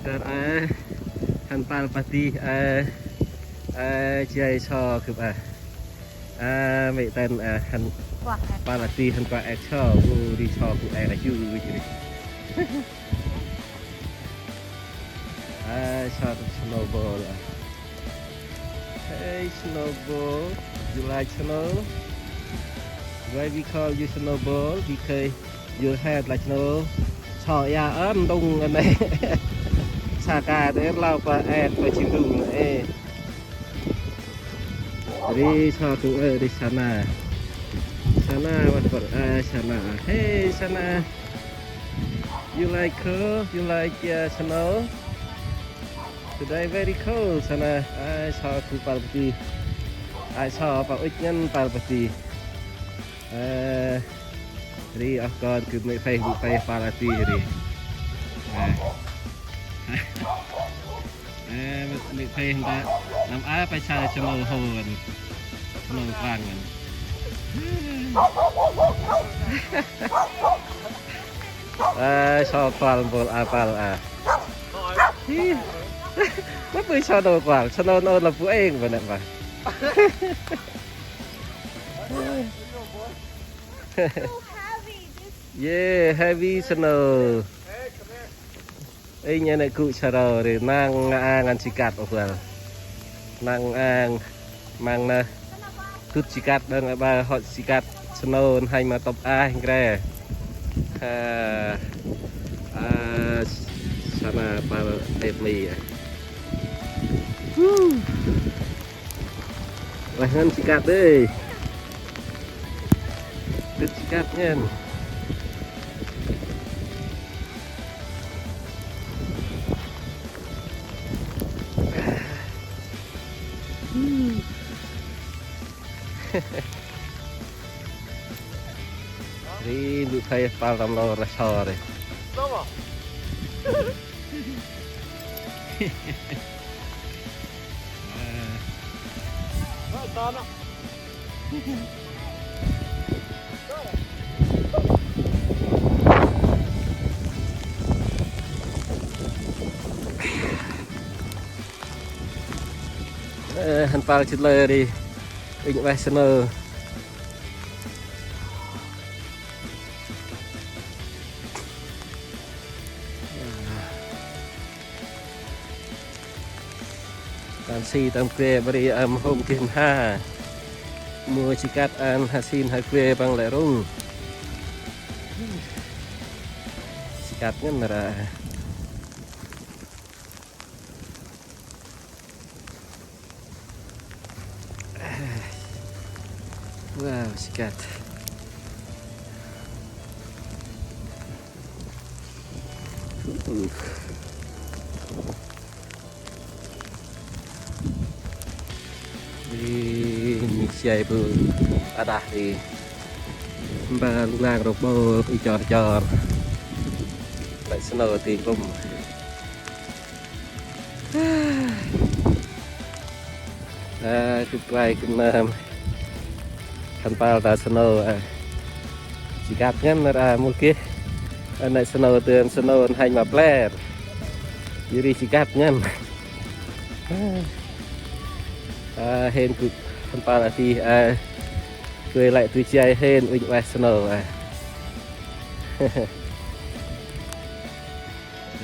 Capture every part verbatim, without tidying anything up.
Tar a, hăn pal pati a, a, jay so gâp a. A, mê̆ tăn a, hăn pal pati hăn kuah êk so, u ri so gâp êk a ju ri. A, so gâp snowball a. Hey, Snowball, you like snow? Why we call you Snowball? Because your head like snow. So ya ân đung anei. Sa ka der lau pa et pa chi đung e. Ri so tu e ri sana. Sana wat per e sana. Hey sana. You like cold? You like uh, snow? Today very cold sana. Ai so tu pal pati. Ai so pa uch ngăn pal pati. Ơ, ri oh kon gâp mê̆ phê gâp phê pal pati ri. Ơ. Ơ, mê̆ phê hăn ta. Năm a pa sa snow hô ngăn. Snow pang ngăn. Ơ, so kual mpôl a pal a. Hi. Mâp ƀư so nô kual, so nô nô lah bu êng bơh nĕ bơh. So heavy, this Yê, heavy snow. Êng nê gŭ sa rô ri, nang a ngăn sikat ôh băl. Nang a măng nơh. Gŭt sikat đŏng a ƀă hŏ sikat snow hanh ma tŭp a hên kre. Ha, a, sana pal tep mi a. Woo. Ueh ngăn sikat dê. Gŭt sikat ngăn. Ri, bu khay pal tâm lo ra so ri. Ơ, hăn pal chit lơi ri. Inh ueh snow. Tăn si tâm kue bri ăm hôm gĭn ha. Mô sikat ăn ha sin ha kue păng lĕ rŭng. Sikat ngăn ra. Wow, sikat. Uh. Ri, mi siai bu adah ri. Mba lŭng lang rôk bôk i chor chor. Lĕ snow ti klŭm. A, gŭ klai gŭ nam. Hăn pal ta snow a. Sikat ngăn ra mul geh. Nê snow tơm snow hanh ma pler. Yor ri sikat ngăn. A, hên gŭ hăn pal a ti a. Tui lĕ tui jay hên unh ueh snow a.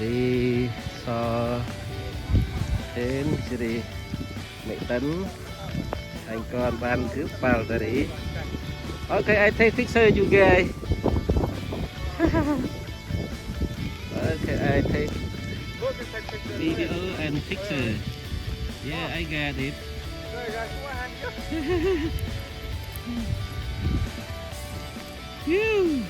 Ri so hên jêh ri mê̆ tăn. Anh kon ban gâp pal ta ri. Okay, I take picture you guys. Okay, I take video and picture. Yeah, I got it. Phew.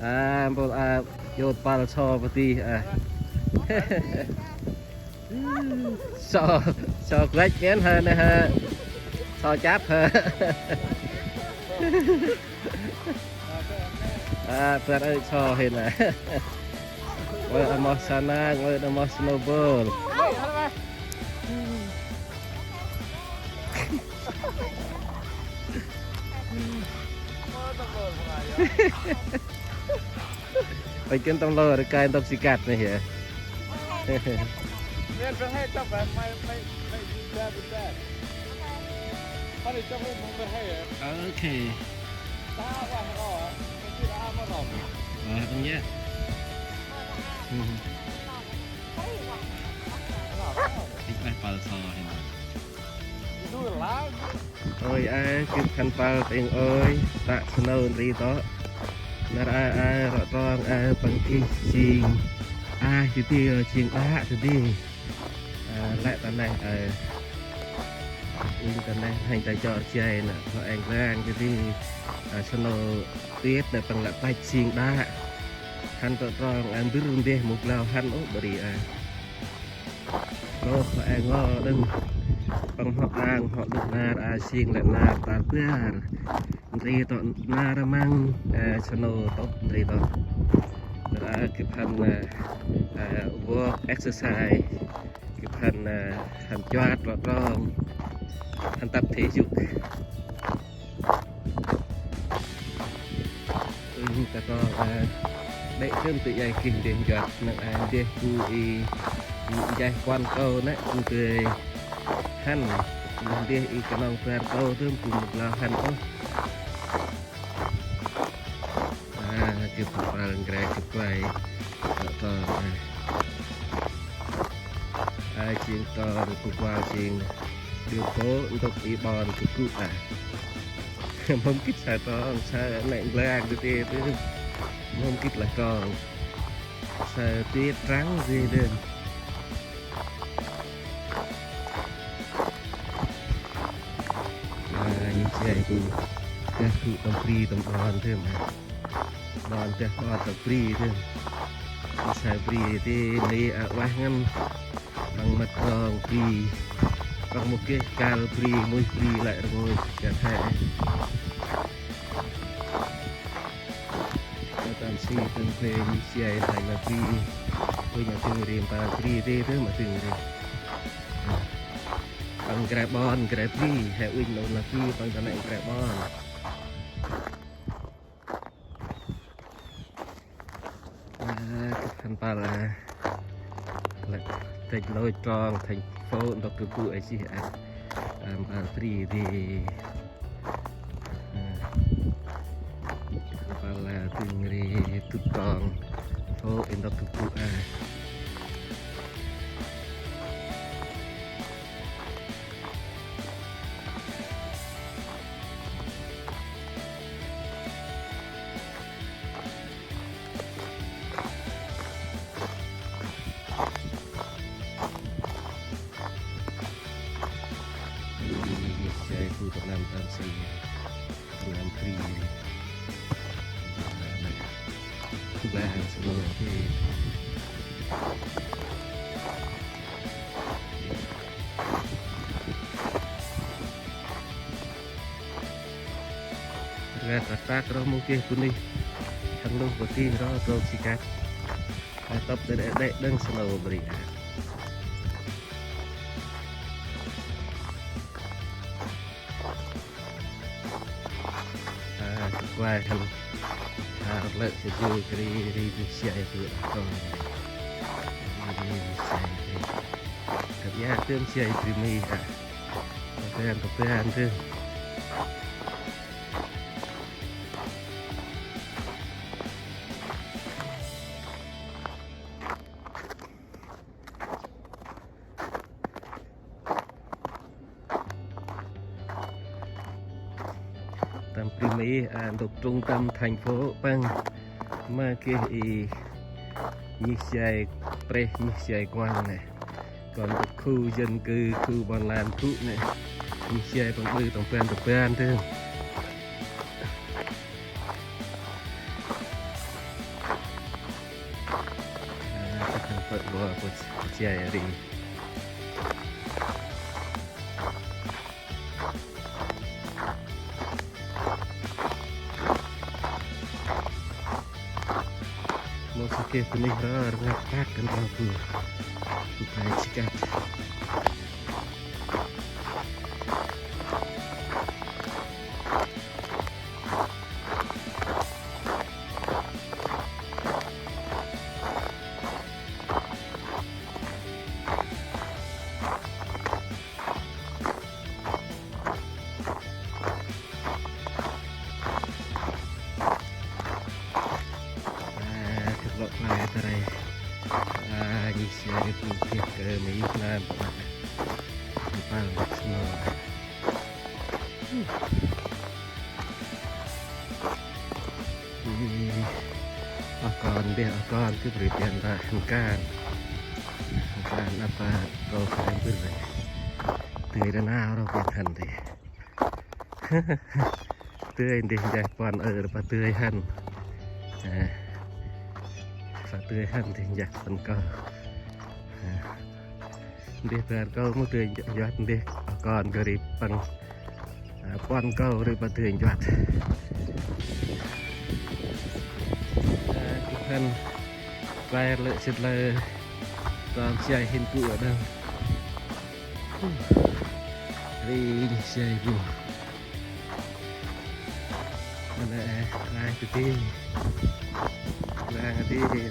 A, mpôl a, yot pal so pati a. So, so guăch ngăn ha, nê ha. So chăp ha. A, bar ơi so hên a. Ơi, a moh sa nang, ơi, a moh snowball. Ơi, kĭn tâm lô, rkai ntŭk sikat nê hê. Ơ, kê. Ơ, tâm yơh. Ơ. Ih, ơi, pâl so hên. Ơi, a, gĭt hăn pâl tĭng ơi, tă snow ndri tŏ. Nar a, a, rŏ trong, a, păng gĭt jêng, a, tơ ti, ơ, jêng đă tơ ti. A, lĕ ta neh, a, ŭnh ta neh, hên ta jŏr jay nă, hŏ êng blang tơ ti, a, snow tuyết nă păng lĕ tăch jêng đă. Hăn rŏ trong, a, ndŭr ndeh mâu blao hăn ôh bar ri, a. Nôk hŏ êng ngo đŏng. Păng hŏ ang hŏ đŭk nar a jêng lĕ nar tar bar. Ndri tŏ nar măng, ơ, snow tŏ ndri tŏ. Nar a gĭt hăn, ơ, ơ, walk exercise. Gĭt hăn, ơ, hăn chuat rŏ trong. Hăn tập thể dục. Ơ, ta trong, a, đê̆ tơm tơ ay gĭt ndeh njuăt, năng a ndeh bu i, i nchaih kuăn kâu nă, bu tê hăn, ndeh i knŏng bar kâu tơm bu mâu blao hăn ôh. A, gĭt pal ngre gĭt klei. Ơ, ta, a. A, jêng ta, bu kual jêng. Đường phố ntŭk i ƀon gŭ gŭ a. Mâu gĭt sa trong, sa nĕ blang tơ ti tơm. Mâu gĭt lah trong. Sa tuyết trắng gì tơm. A, ih jay bu. Dah gŭ tâm bri tâm ƀon tơm a. Ƀon dah ƀon tâm bri tơm. Sa bri ti nê a ueh ngăn. Păng mât trong bri. Păng mâu geh kal bri, muih bri lĕ rngôch gah he. Tâm si tơm bri ih jay thai ma bri. Ui ma dâng ri, ma bri ti tơm ma dâng ri. Păng gre ƀon, gre bri, he ui nô ma bri, păng ta nĕ gre ƀon. A, gĭt hăn pâl, a, lĕ têch lôch trong thành phố ntŭk gŭ gŭ a jêh a, a, mpal bri ti, a, gĭt hăn pâl, a, dâng ri dŭt trong phố ntŭk gŭ gŭ a. Jay bu tâm năm tâm si, tâm năm bri. Blang snow ti. Rngat rtak rŏ mâu geh bunuyh. Hăn luh bơh tih rŏ drông sikat. Tŭp tơ đê̆ đê̆ đŏng snow bri a. A, kuai hăn. A, lĕ sa jô kri ri ri siai tu a kon. Ri ri siai ri. Kăp ia tơm siai ri mi a. Kăp ia kăp ia tơm. Tâm bri mi, a, ntŭk trung tâm thành phố păng ma geh i nhih jay prêh nhih jay kuăng nê. Kon ntŭk khu dân cư, khu ƀon lan gŭ nê. Nhih jay păng ƀư tâm ban tâm ban tơm. A, tâm ban ƀư ƀư jay ri. Bunuyh ro rnglăp păk kăn ro bu. Bu khlay jê̆ kăt. A, kât lŏ khlay ta ri. A, nchih si ri bu geh kơ mi nơm pă. Mpăl snow. Ih, oh kon deh, oh kon kơ bri pian ta hên kan. Hên kan apa kâo khlay mbơh ri. Tơi ta nau ro pian hăn deh. Tơi ndeh nchah puăn ơ pa tơi hăn. A, pa tơi hăn ndeh nchah puăn kâo. A, ndeh puăn kâo mâu tơi nchuăt ndeh kon kơ ri păng. A, puăn kâo ri pa tơi nchuăt. A, kŭp hăn. Klair lĕ sĭt lĕ. Tơm siai hên bu đăng. Ri siai bu. Nê, nê, nê, tê tê. Nê, tê tê.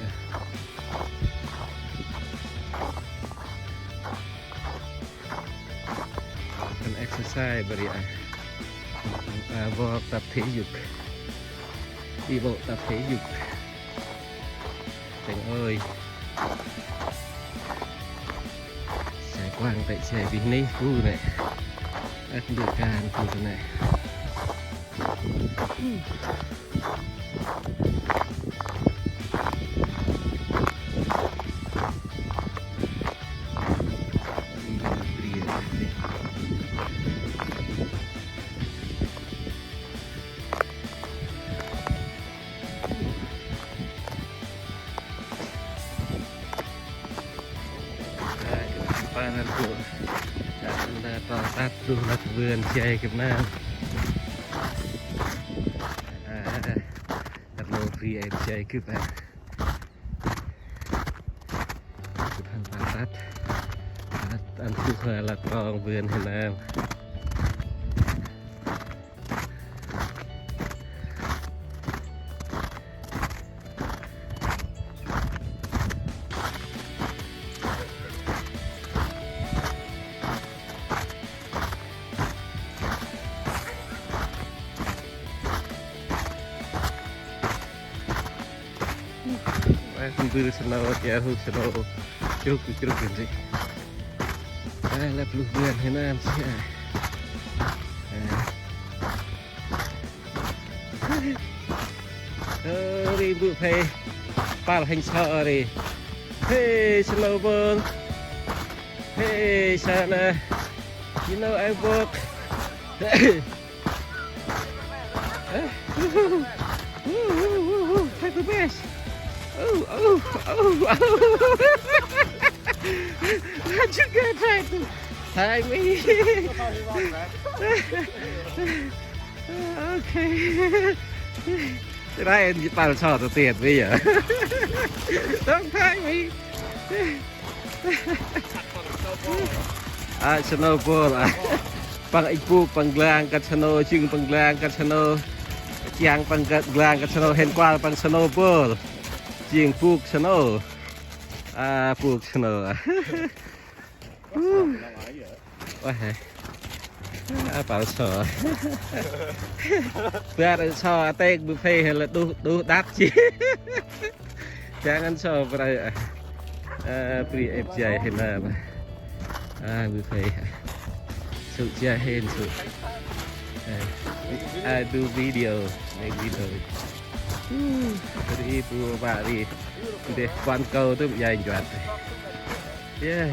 Kăn exercise bri a. A, walk, tập thể dục. Đi bộ tập thể dục. Têng ơi. Sai kuang tê sai bih nih bu nê. Ăt ndơ kan bu nê. Panel bu. Nda to tât du lăt vườn jay gâp nơm. A, a, a. Tât lô bri ê jay gâp a. Gâp hăn pa tât. Tât ăn gâp lăt trong vườn hên nơm. Ê, mbư snow, kiơ hu snow. Chrŭk, chrŭk, chrŭk. Ê, lăp luh bơn hên nơm si a. Ê. Ơ, ri mbư phê. Pâl hên so ri. Hey, snowball. Hey, Sana. You know I walk. Take the best. Oh, oh, oh, oh. How'd you get that? Hi, me. Okay. Cái đó em chỉ pal so tao tiệt bây giờ. Don't try me. A, snowball a. Păng êch bôk păng glang kăt snow, jêng păng glang kăt snow. Chiang păng glang kăt snow, hên kuăl păng snowball. Jêng bôk snow. A, bôk snow a. Ueh. A, pal so. Bar so a têk bu phê hên lĕ đuh, đuh đăp chi. Chiang ăn so bri a. A, bri êp jay hên nơm. A, bu phê. Sŭ jay hên sŭ. A, I do video, make video. Ri bu ba ri. Ndeh kuan kâu tŭm jay nchuăt. Yeah.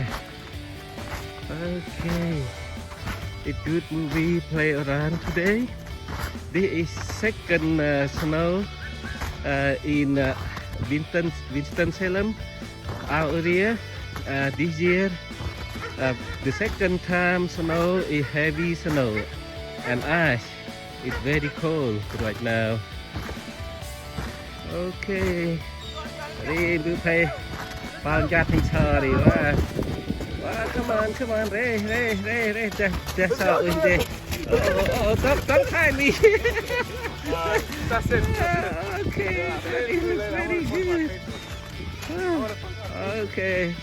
Okay. A good movie play around today. This is second, uh, snow, uh, in, uh, Winston, Winston-Salem, our area. Uh, this year, uh, the second time snow is heavy snow and ice. It's very cold right now. Okay. Ri bu phe pal jat hên so ri wa. Wa, come on, come on, re, re, re, re, dah, dah so uih deh. Oh, oh, oh, don't, don't tie me. That's it. Ah, okay, that is very good. Ah, okay.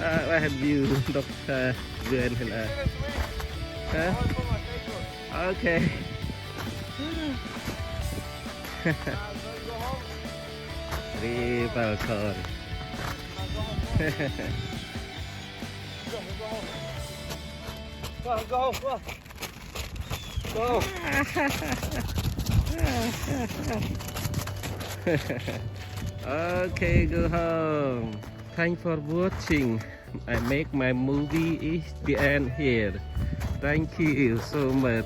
Ah, wa, view dôk sa gân hên ah. Hả? Okay. Ri pal kor. Go, go, go. Go. Okay, go home. Thanks for watching. I make my movie is the end here. Thank you so much.